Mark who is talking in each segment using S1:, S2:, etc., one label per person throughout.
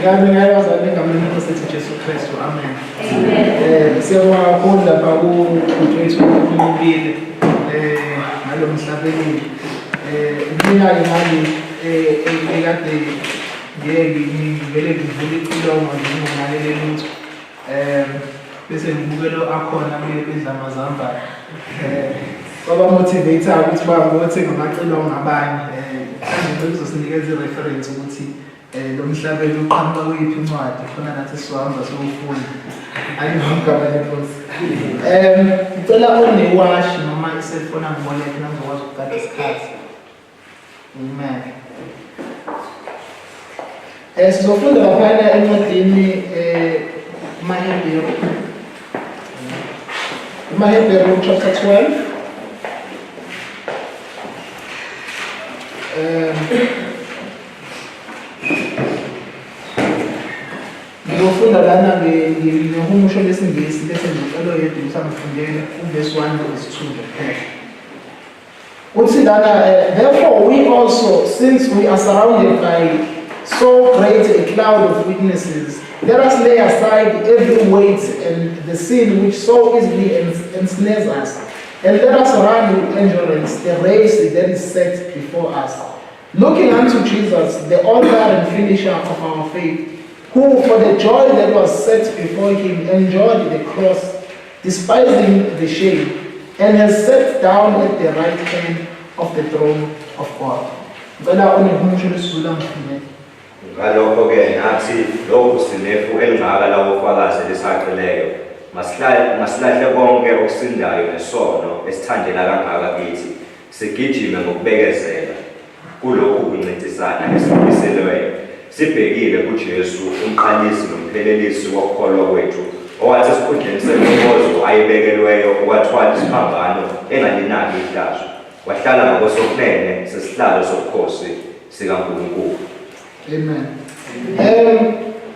S1: Ngiyabingelela bazalwane egameni lenkosi yethu Jesu Kristu. Amen.
S2: Amen.
S1: Siyabonga kakhulu lapha kubhuti wethu okhulumile ngalo mhlabeleli. Mina-ke ngale ekade ngiye ngivele ngivule icilongo nje nginganalele lutho. Bese ngibukela akhona bedla amazambane. Kwaba motivate ukuthi bangothenga amacilongo abanye. Manje kuzosinikeza i-reference ukuthi lo mhlabelo uqhamuka kuyiphi incwadi khona nathi sizohamba siyofunda. Ayibonke igama lenkosi. Ngicela onewashi noma iselfoni angiboleke nangizokwazi ukugada isikhathi. Amen. Sizofunda laphana encwadini kumaHebheru. KumaHebheru chapter 12. Ngizofunda lana ngehumusho lesiNgisi bese ngicela oyedwa ukuthi angifundele uvesi 1 novesi 2 nje kuphela. Uthi lana therefore we also, since we are surrounded by so great a cloud of witnesses, let us lay aside every weight and the sin which so easily ensnares us, and let us run with endurance the race that is set before us, looking unto Jesus, the author and finisher of our faith, who for the joy that was set before him endured the cross, despising the shame, and has sat down at the right hand of the throne of God. Ngicela onehumusho lesiZulu angifundele.
S3: Ngalokho-ke nathi lokhu sinefu elingaka lawofakazi elisaqileyo, masilahle konke okusindayo nesono esithandela kangaka kithi, sigijime ngokubekezela kulokhu kuncintisana esikumiselweyo, sibhekile kuJesu, umqalisi nomphelelisi wokukholwa kwethu, owathi esikhundleni sentokozo ayibekelweyo wathwala isiphambano engalinaki ihlazo, wahlala ngakwesokunene sesihlalo sobukhosi sikaNkulunkulu.
S1: Amen.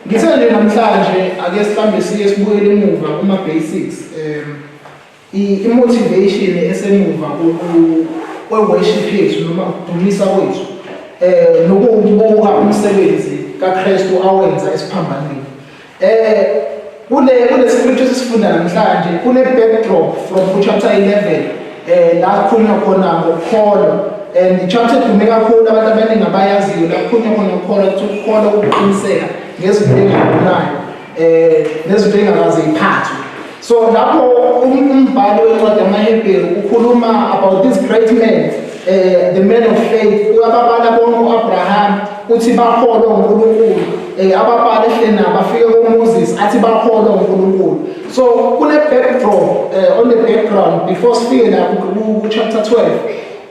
S1: Ngithe nje namhlanje ake sihambe siye sibuyele emuva kuma basics, i-motivation esemuva kwe-worship yethu noma ukudumisa kwethu, nokuwubuka umsebenzi kaKristu awenza esiphambanweni. Kule scripture esifunda namhlanje kune backdrop from chapter 11, la kukhulunywa khona ngokholo, and chapter edume kakhulu, abantu abaningi abayaziyo, la kukhulunywa khona ngokholo, ukuthi ukukholwa kuqiniseka ngezinto engabonayo nezinto engakaze iphathwe. So lapho umbhali wencwadi yamaHebheru ukhuluma about this great man, the man of faith. Uyababala bonke, uAbraham, uthi bakholwa uNkulunkulu. Ababala ehle nabo afike kuMoses, athi bakholwa uNkulunkulu. So kune backdrop, on the background before sifike la ku chapter 12,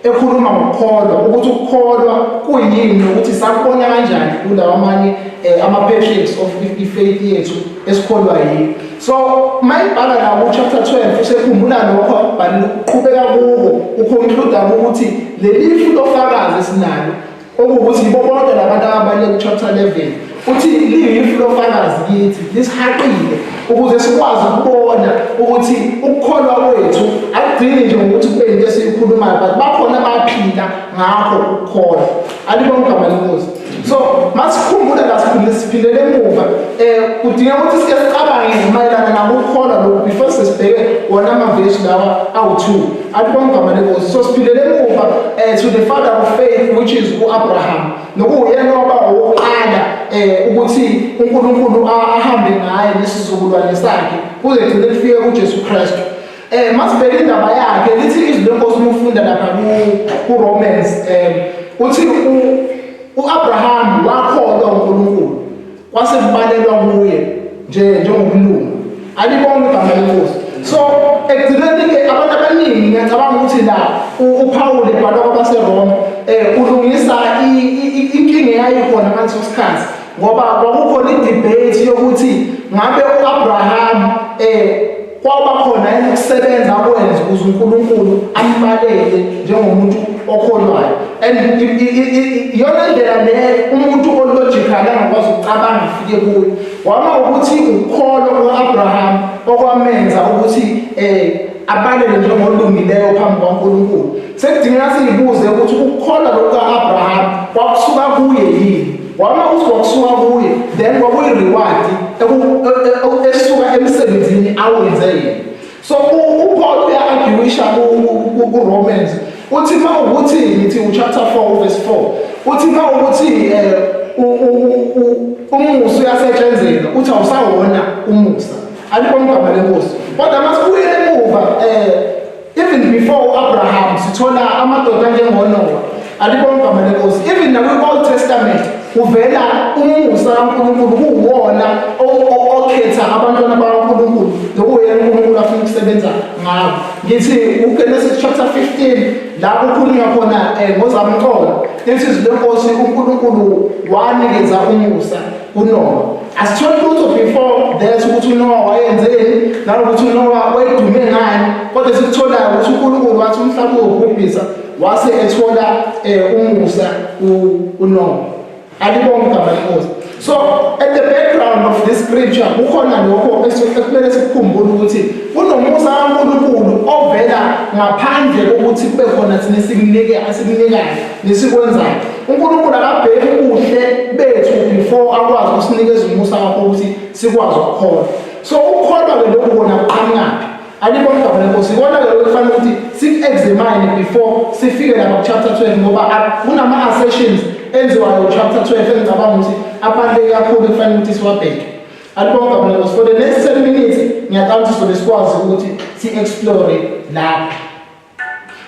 S1: ekhuluma ngokukholwa, ukuthi ukukholwa kuyini nokuthi sakubona kanjani kulawa amanye ama-patriarchs of i-faith yethu esikholwa yiyo. So mayibhala la ku-chapter 12, usekhumbula lokho akubhalile, uqhubeka kuko, uconcluda ukuthi leli fu lofakazi esinalo, okuwukuthi yibo bonke labantu ababaleke ku-chapter 11, uthi liyifu lofakazi kithi, lisihaqile ukuze sikwazi ukubona ukuthi ukukholwa kwethu akugcini nje ngokuthi kube into esiyikhulumayo, but bakhona abaphila ngakho ukukholwa. Alibonke igama lenkosi. So masikhumbule la, siphinde siphindele emuva, kudingeka ukuthi sike sicabange mayelana nakukholwa lokhu before sesibheke wona amavesi lawa awu-2. Alibonke igama lenkosi. So siphindele emuva to the father of faith, which is u-Abraham, nokuwuyena waba owokuqala ukuthi uNkulunkulu ahambe ngaye nesizukulwane sakhe kuze gcine kufike kuJesu Kristu. Masibheke indaba yakhe. Lithi izwi lenkosi, uma ufunda lapha ku Romans, uthi uAbraham wakholwa uNkulunkulu, kwase kubalelwa kuye nje njengokulunga. Alibonke igama lenkosi. So ekugcineni ke, abantu abaningi, ngiyacabanga ukuthi la uPaul ebhalwa kwabaseRoma, ulungisa inkinga eyayikhona ngaleso sikhathi, ngoba kwakukhona idebate yokuthi ngabe uAbraham kwaba khona yini ukusebenza akwenza ukuze uNkulunkulu ambalele njengomuntu okholwayo. And iyona ndlela le umuntu ological angakwazi ukucabanga afike kuyo, wama ukuthi ukukholwa kuAbraham okwamenza ukuthi abalele njengolungileyo phambi kwaNkulunkulu. Sekudingeka siyibuze ukuthi ukukholwa lokhu kaAbraham kwakusuka kuye yini. Wama uthi kwakusuka kuye, then kwakuyi-reward esuka emsebenzini awenze yena. So uPaul uya-arguisha ku-Romans, uthi uma ukuthi, ngithi u-chapter 4 verse 4, uthi uma ukuthi umusa uyasetshenzelwa, uthi awusawona umusa. Alibonge igama leNkosi. Kodwa masibuyele emuva, even before uAbraham, sithola amadoda njengoNoah. Alibonge igama leNkosi. Even nakwi-Old Testament kuvela umusa kaNkulunkulu, kuwona okhetha abantwana bakaNkulunkulu, nokuyena uNkulunkulu afuna ukusebenza ngabo. Ngithi uGenesis chapter 15, la kukhulunywa khona ngozamcolo, lithi izwi leNkosi, uNkulunkulu wanikeza umusa kuNoah. Asitholi lutho before that ukuthi uNoah wayenzeni, nanokuthi uNoah wayedume ngani, kodwa esikutholayo ukuthi uNkulunkulu wathi umhlaba uyobhubhisa, wase ethola umusa uNoah. Alibonge igama leNkosi. So at the background of this scripture kukhona lokho ekumele sikukhumbule, ukuthi kunomusa kaNkulunkulu ovela ngaphandle kokuthi kube khona thina esikunike, asikunikayo nesikwenzayo. UNkulunkulu akabheki ubuhle bethu before akwazi ukusinikeza umusa wakho ukuthi sikwazi ukukholwa. So ukukholwa-ke lokhu kona kuqhamukaphi? Alibonge igama leNkosi. Ikona-ke lokhu kufanele ukuthi siku-examine before sifike lapha ku-chapter 12, ngoba kunama-assertions enziwayo ku-chapter 12 engicabanga ukuthi abaluleke kakhulu, kufanele ukuthi siwabheke. Alibonge igama leNkosi. For the next 10 minutes ngiyacabanga ukuthi sizobe sikwazi ukuthi si-explore lapho.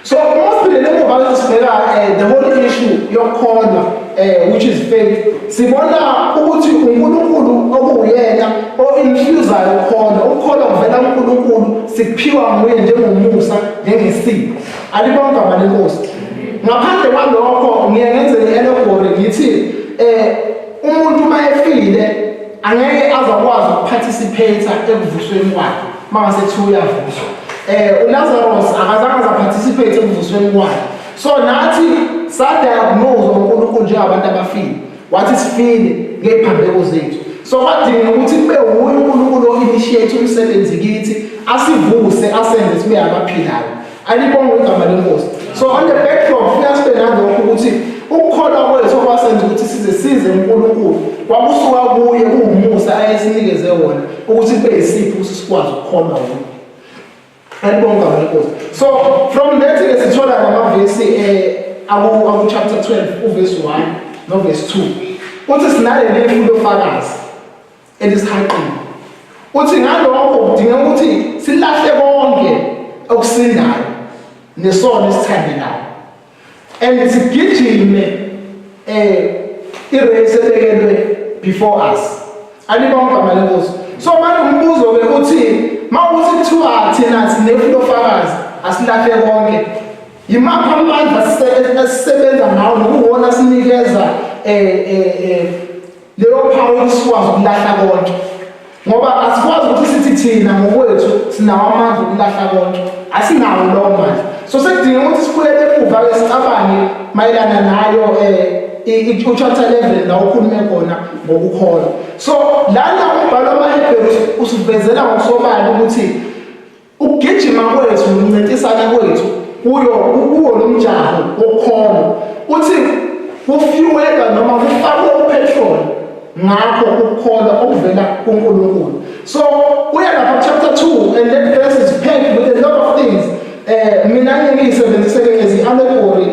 S1: So uma siphindele emuva, sibheka the whole issue yokukholwa, which is faith, sibona ukuthi uNkulunkulu okuwuyena o-infusayo ukukholwa. Ukukholwa kuvela kuNkulunkulu, sikuphiwa nguye njengomusa, njengesipho. Alibonge igama leNkosi. Ngaphandle kwalokho, ngiye ngenze i-allegory, ngithi umuntu uma efile angeke azakwazi ukuparticipate ekuvusweni kwakhe. Mangase kuthiwa uyavuswa, uLazarus akazange azaparticipate ekuvusweni kwakhe. So nathi sadiagnose uNkulunkulu njengabantu abafile, wathi sifile ngey'phambeko zethu. So kwadinga ukuthi kube wuye uNkulunkulu o-initiate umsebenzi kithi, asivuse, asenze sibe abaphilayo. Alibonge igama leNkosi. So on the backdrop funeka sibe nalokho, ukuthi ukukholwa kwethu okwasenza ukuthi size size uNkulunkulu kwakusuka kuye, kuwumusa ayesinikeze wona ukuthi kube yisipho ukuthi sikwazi ukukholwa wuye. Alibonge igama leNkosi. So from that ke sithola lamavesi aku chapter 12, uverse 1 no verse 2, uthi sinaleli lifu lofakazi elisihaqile. Uthi ngalokho kudinga ukuthi silahle konke okusindayo nesono esithandelayo and sigijime irace ebekelwe before us. Alibonge igama leNkosi. So manje umbuzo ke uthi, mawuthi kuthiwa thina sinefu lofakazi, asilahle konke, yimaphi amandla esisebenza ngawo nokuwona sinikeza leyo power ukuthi sikwazi ukulahla konke? Ngoba asikwazi ukuthi sithi thina ngokwethu sinawo amandla okulahla konke, asinawo lawo mandla. So sekudinga ukuthi sibuyele emuva-ke, sicabange mayelana nayo u-chapter 11, la ukhulume khona ngokukholwa. So lana umbhalo wamaHebheru usivezela ngokusobala ukuthi ukugijima kwethu nokuncintisana kwethu kuyo kuwo lo mjaho wokukholwa, uthi kufuelwa noma kufakwe upetrol ngakho ukukholwa okuvela kuNkulunkulu. So uya lapha chapter 2, and that verse is packed with a lot of things. Mina ngiyisebenzise ke as allegory,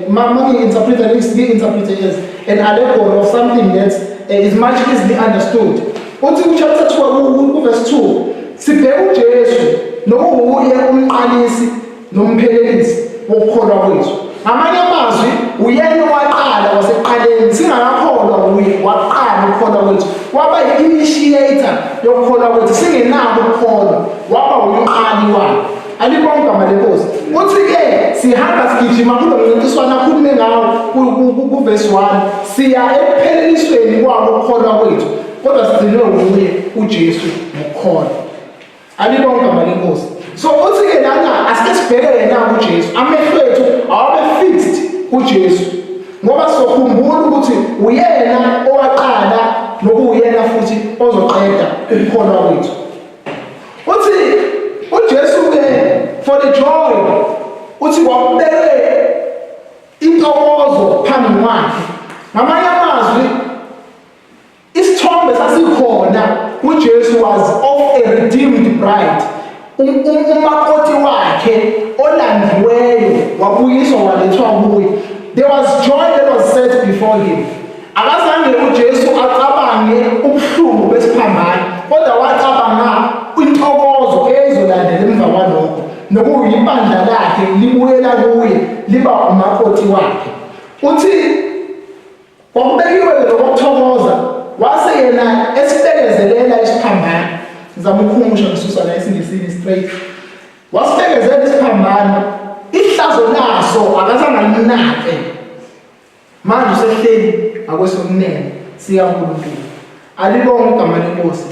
S1: mangi-interpreta, ngi-interprete as an allegory of something that is much easily understood. Uthi ku-chapter 2 ku-verse 2, sibheke uJesu nokuwuye umqalisi nomphelelisi wokukholwa kwethu. Ngamanye amazwi, uyena owaqala kwasekuqaleni, singakakholwa nguye waqala ukukholwa kwethu, waba yi-initiator yokukholwa kwethu. Singenako ukukholwa, waba umqali wakho. Alibonge igama leNkosi. Uthi-ke sihamba sigijima kulo mncintiswano akhulume ngawo kuvesi 1, siya ekuphelelisweni kwako ukukholwa kwethu, kodwa sigcinwe wuye uJesu ngokukholwa. Alibonge igama leNkosi. So uthi-ke lana asike sibheke yena kuJesu, amehlo ethu awabe fixed kuJesu, ngoba sokhumbula ukuthi uyena owaqala nokuwuyena futhi ozoqeda ukukholwa kwethu. Uthi uJesu ke, for the joy, uthi kwakubekwe intokozo phambi kwakhe. Ngamanye amazwi, uJesu was of a redeemed bride. Umakoti wakhe olandiweyo wabuyiswa walethwa kuye. There was joy that was set before him. Akazange uJesu acabange ubuhlungu besiphambano, kodwa wacabanga intokozo eyayizolandela emva kwalokho, nokuyibandla lakhe libuyela kuye liba umakoti wakhe. Uthi kwakubekiwe lokuthokoza, wase yena esibekezelela isiphambano. Ngizama ukuhumusha ngisusa la esiNgisini straight. Wasibekezela isiphambano, ihlazo laso akazange alinake. Manje usehleli ngakwesokunene sikaNkulunkulu. Alibonge igama lenkosi.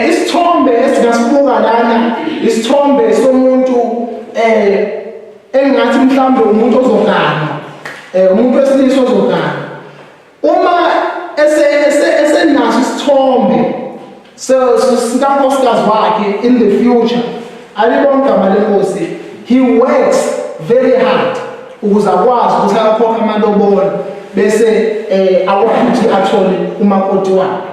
S1: Isithombe esingasibuka lana isithombe somuntu engathi mhlawumbe umuntu ozogana, umuntu wesilisa ozogana. Uma esenaso isithombe sikankosikazi wakhe in the future, alibonge igama lenkosi, he works very hard ukuze akwazi ukuthi akhokhe amalobolo bese akwazi ukuthi athole umakoti wakhe.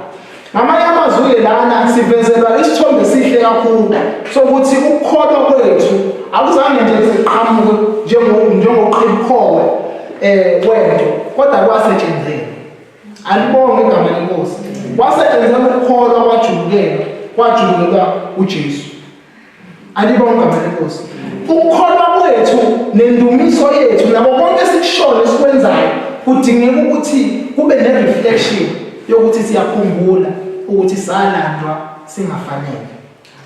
S1: Ngamanye amazwi-ke lana sivezelwa isithombe esihle kakhulu sokuthi ukukholwa kwethu akuzange nje siqhamuke njengoqhibukhowe wento, kodwa kwasetshenzelwa. Alibonge igama lenkosi. Kwasetshenzelwa ukukholwa, kwajulukelwa uJesu. Alibonge igama lenkosi. Ukukholwa kwethu nendumiso yethu nabo konke esikushoyo esikwenzayo kudingeka ukuthi kube ne-reflection yokuthi siyakhumbula ukuthi salandwa singafanele.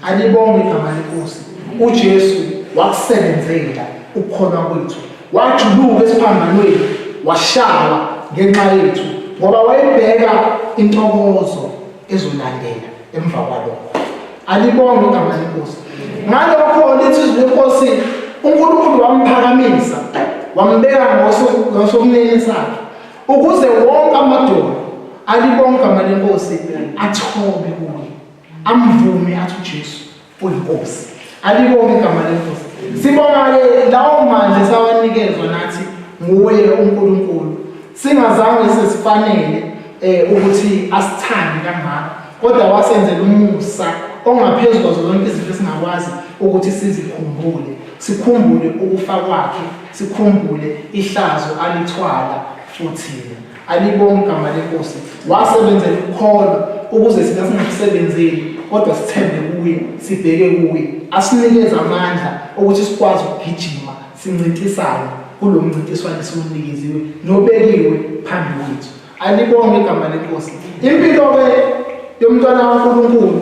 S1: Alibonge igama lenkosi. uJesu wakusebenzela ukukholwa kwethu, wajuluka esiphambanweni, washawa ngenxa yethu, ngoba wayebheka intokozo ezolandela emva kwalokho. Alibonge igama lenkosi. Ngalokho lithi izwi lenkosi, uNkulunkulu wamphakamisa wambeka ngasokunene sakhe, ukuze wonke amadolo alibonge igama lenkosi athobe kuye, amvume athi uJesu uyiNkosi. Alibonge igama lenkosi. Sibonga-ke lawo mandla esawanikezwa nathi nguye uNkulunkulu, singazange sesifanele ukuthi asithande kangaka, kodwa wasenzela umusa ongaphezu kwazo zonke izinto esingakwazi ukuthi sizikhumbule. Sikhumbule ukufa kwakhe, sikhumbule ihlazo alithwala futhina. Alibonge igama lenkosi. Wasebenzela ukukholwa ukuze thina singakusebenzeli, kodwa sithembe kuye, sibheke kuye, asinikeze amandla ukuthi sikwazi ukugijima sincintisane kulo mncintiswano esiwunikeziwe nobekiwe phambi kwethu. Alibonge igama lenkosi. Impilo-ke yomntwana kaNkulunkulu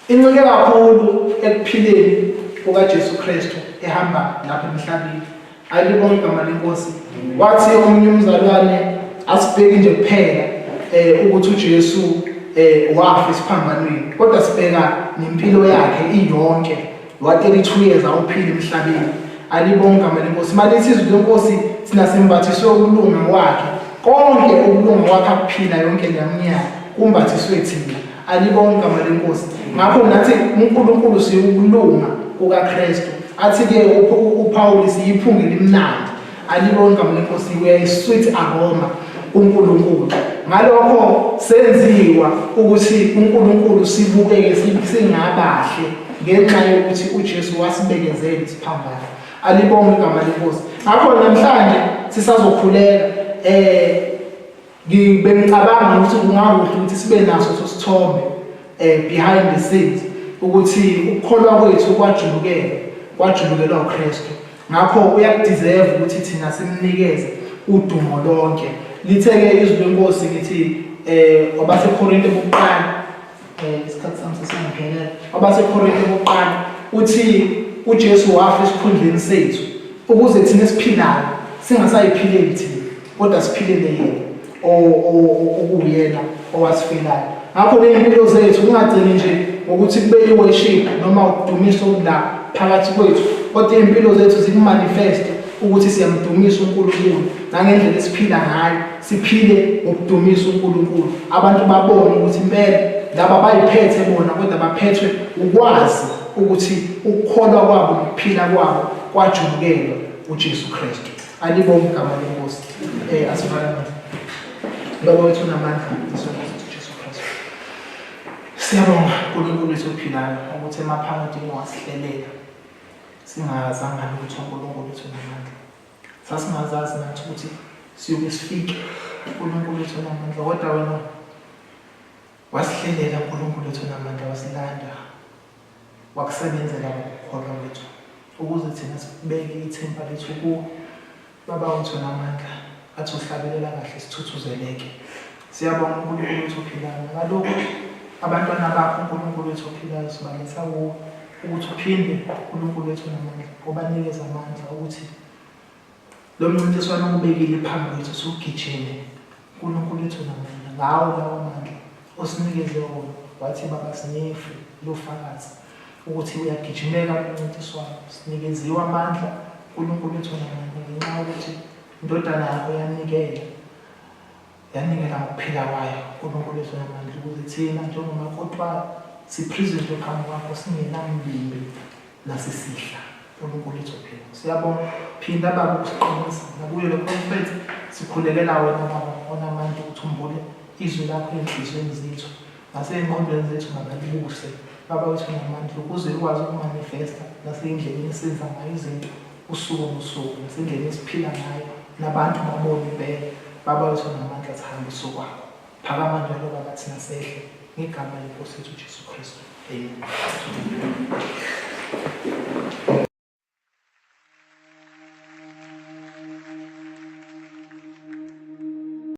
S1: incike kakhulu ekuphileni kukaJesu Kristu ehamba lapha emhlabeni. Alibonge igama lenkosi. Wathi omunye umzalwane, asibheki nje kuphela ukuthi uJesu wafa esiphambanweni, kodwa sibheka nempilo yakhe iyonke. Wa 32 years awuphila emhlabeni. Alibonge igama lenkosi. Malithi izwi lenkosi, thina simbathiswe ukulunga kwakhe. Konke ukulunga kwakhe akuphila yonke leminyaka kumbathiswe thina. Alibonge igama lenkosi. Ngakho nathi uNkulunkulu siwukulunga kukaKristu. Athi-ke uPawuli siyiphunga elimnandi. Alibonge igama lenkosi, we are a sweet aroma kuNkulunkulu. Ngalokho senziwa ukuthi uNkulunkulu sibukeke singabahle ngenxa yokuthi uJesu wasibekezela isiphambano. Alibonge igama lenkosi. Ngakho namhlanje sisazokhuleka bengicabanga ukuthi kungakuhle ukuthi sibe naso sosithombe behind the scenes ukuthi ukukholwa kwethu kwajulukelwa uKristu. Ngakho uyakudeserve ukuthi thina simnikeze udumo lonke. Lithe-ke izwi lenkosi ngithi wabaseKorinte bokuqala, isikhathi sami sesingaphelele, wabaseKorinte bokuqala uthi uJesu wafa esikhundleni sethu ukuze thina esiphilayo singasayiphileli thina, kodwa siphilele yena okuwuyena owasifelayo. Ngakho ney'mpilo zethu kungagcini nje ngokuthi kube i-worship noma ukudumisa okula phakathi kwethu, kodwa iy'mpilo zethu zikumanifeste ukuthi siyamdumisa uNkulunkulu nangendlela esiphila ngayo, siphile ngokudumisa uNkulunkulu. Abantu babone ukuthi impela laba bayiphethe bona, kodwa baphethwe ukwazi ukuthi ukukholwa kwabo nokuphila kwabo kwajulukelwa uJesu Kristu. Alibonge igama lenkosi. Asivale manje. Baba wethu unamandla, Jesu Kristu. Siyabonga uNkulunkulu wethu ophilayo ukuthi emaphakadeni wasihlelela singazanga lutho uNkulunkulu wethu namandla. Sasingazazi nathi ukuthi siyobe sifike uNkulunkulu wethu namandla kodwa wena wasihlelela uNkulunkulu wethu namandla wasilanda wakusebenzela ngokukholwa kwethu ukuze thina sibeke ithemba lethu kuwe. Baba wethu onamandla, athi uhlabelela kahle sithuthuzeleke. Siyabonga uNkulunkulu wethu ophilayo. Ngalokhu abantwana bakho uNkulunkulu wethu ophilayo sibaletha kuwe ukuthi uphinde uNkulunkulu wethu onamandla ubanikeze amandla ukuthi lo mncintiswano owubekile phambi kwethu siwugijime. uNkulunkulu wethu onamandla ngawo lawo mandla osinikeze wona wathi baba sinefu lofakazi ukuthi uyagijimeka kumncintiswano sinikeziwe amandla uNkulunkulu wethu onamandla ngenxa yokuthi indodana yakho yanikela yanikela ngokuphila kwayo uNkulunkulu wethu onamandla ukuze thina njengomakoti wayo siphrizentwe phambi kwakho singenambimbi nasisihla uNkulunkulu wethu ophila siyabonga phinda baba ukusiqinisa nakuyo le conference sikhulekela wena baba onamandla ukuthi umbule izwi lakho ey'nhliziyweni zethu nasey'ngqondweni zethu makalibuse baba wethu namandla ukuze ukwazi ukumanifesta naseyindleleni esenza ngayo izinto usuku nosuku nasendleleni esiphila ngayo nabantu babone impela baba wethu namandla sihambe usuku kwakho phakama njalo baba thina sehle ngegama lenkosi yethu uJesu Kristu amen.